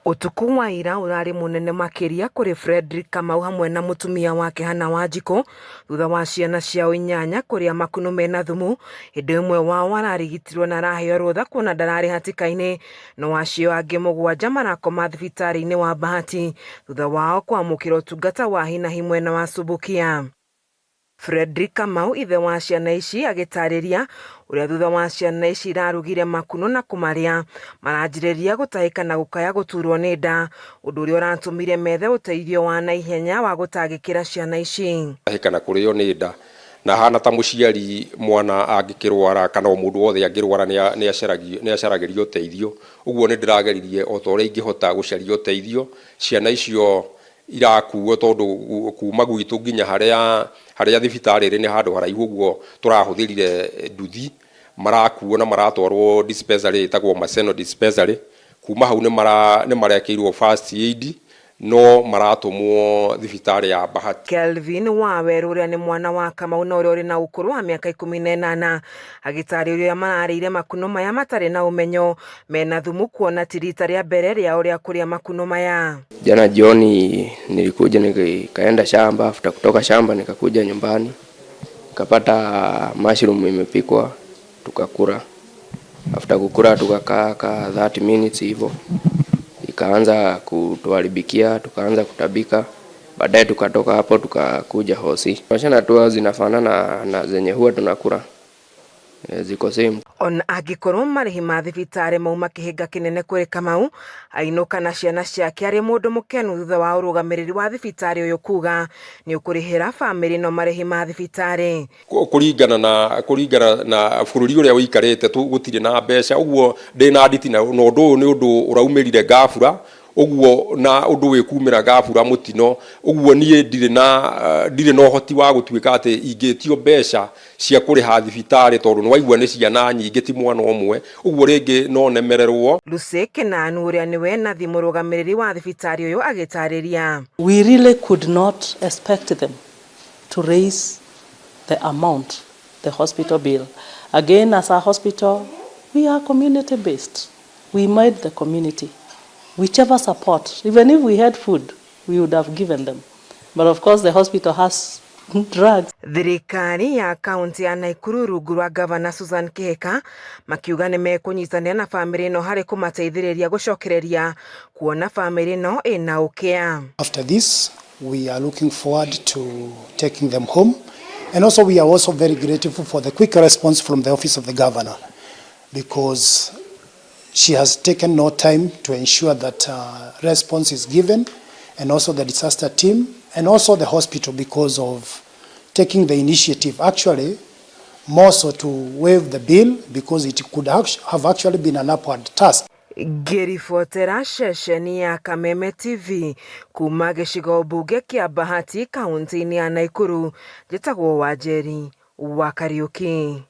Ũtukũ wa ira ũrarĩ mũnene makĩria kũrĩ Fredrick Kamau hamwe na mũtumia wake Hannah Wanjikũ thutha wa ciana ciao inyanya kũrĩa makunũ mena thumu hĩndĩ ũmwe wao ararigitirwo na araheo rũtha kuona ndararĩ hatĩka-inĩ no acio angĩ mũgwanja marakoma thibitarĩ-inĩ wa Bahati thutha wao kwamũkĩra ũtungata wa hi na hi mwena wa Subukia. Fredrick Kamau ithe wa ciana ici agĩtarĩria ũrĩa thutha wa ciana ici irarugire makunũ na kũmarĩa maranjĩrĩria gũtahĩka na gũkaya gũturwo nĩ nda ũndũ ũrĩa ũratũmire methe ũteithio wa naihenya wa gũtangĩkĩra ciana ici. Gũtahĩka na kũrĩo nĩ nda na hana ta mũciari mwana angĩkĩrwara kana o mũndũ wothe angĩrwara nĩ acaragĩrio ũteithio. Ũguo nĩ ndĩrageririe o ta ũrĩa ingĩhota gũcaria ũteithio ciana icio irakuo tondũ kuma gwitũ nginya harĩa harĩa thibitarĩ ĩrĩ nĩ handũ haraihu ũguo tũrahũthĩrire nduthi marakuo na maratwarwo dispensary ĩtagwo Maseno dispensary kuma hau nĩ marekĩirwo first aid no maratũmwo thibitarĩ ya Bahati. Kelvin Waweru ũrĩa nĩ mwana wa Kamau na ũrĩa ũrĩ na ũkũrũ wa mĩaka 18 agĩtarĩria ũrĩa mararĩire makunũ maya matarĩ na ũmenyo mena thumu kuona ti rita rĩa mbere rĩao rĩa kũrĩa makunũ maya. Jana jioni nilikuja nikaenda shamba, after kutoka shamba nikakuja nyumbani nikapata mushroom imepikwa tukakula. After kukula tukakaa ka 30 minutes hivyo, ikaanza kutuharibikia, tukaanza kutapika. Baadaye tukatoka hapo tukakuja hosi. Wachana tu zinafanana na zenye huwa tunakula, ziko same. Ona angĩkorwo marĩhi ma thibitarĩ mauma kĩhĩnga kĩnene kũrĩ Kamau ainũka na ciana ciake arĩ mũndũ mũkenu thutha wa ũrũgamĩrĩri wa thibitarĩ ũyũ kuga nĩ ũkũrĩhĩra bamĩrĩ ĩno marĩhi ma thibitarĩ. Kũringana na bũrũri ũrĩa ũikarĩte gũtirĩ na mbeca ũguo ndĩna nditi na ũndũ ũyũ nĩ ũndũ ũraumĩrire gabura ũguo na ũndũ wĩkumĩra gabura mũtino ũguo niĩ ndirĩ na ũhoti wa gũtuĩka atĩ ingĩtio mbeca cia kũrĩha thibitarĩ tondũ nĩ waigua nĩ ciana nyingĩ ti mwana ũmwe ũguo rĩngĩ no nemererwo. Lucy Kinanu ũrĩa nĩwe nathi mũrũgamĩrĩri wa thibitarĩ ũyũ agĩtarĩria. We really could not expect them to raise the amount, the hospital bill. Again, as a hospital, we are community based. We made the community. Whichever support, even if we had food, we would have given them. But of course, the hospital has drugs. Thirikari ya kaunti ya Nakuru rungu rwa gavana Susan Kihika makiuga nĩ mekũnyitanĩra na bamĩrĩ ĩno harĩ kũmateithĩrĩria gũcokereria kuona bamĩrĩ ĩno ĩna ũkĩa. After this, we are looking forward to taking them home. And also we are also very grateful for the quick response from the office of the governor because she has taken no time to ensure that response is given, and also the disaster team and also the hospital, because of taking the initiative, actually more so to waive the bill, because it could have actually been an upward task. Ngĩribotera ceceni ya Kameme TV kuma gĩcigo mbunge kĩa Bahati kaunti-inĩ ya Nakuru, njĩtagwo Wanjeri wa Kariuki.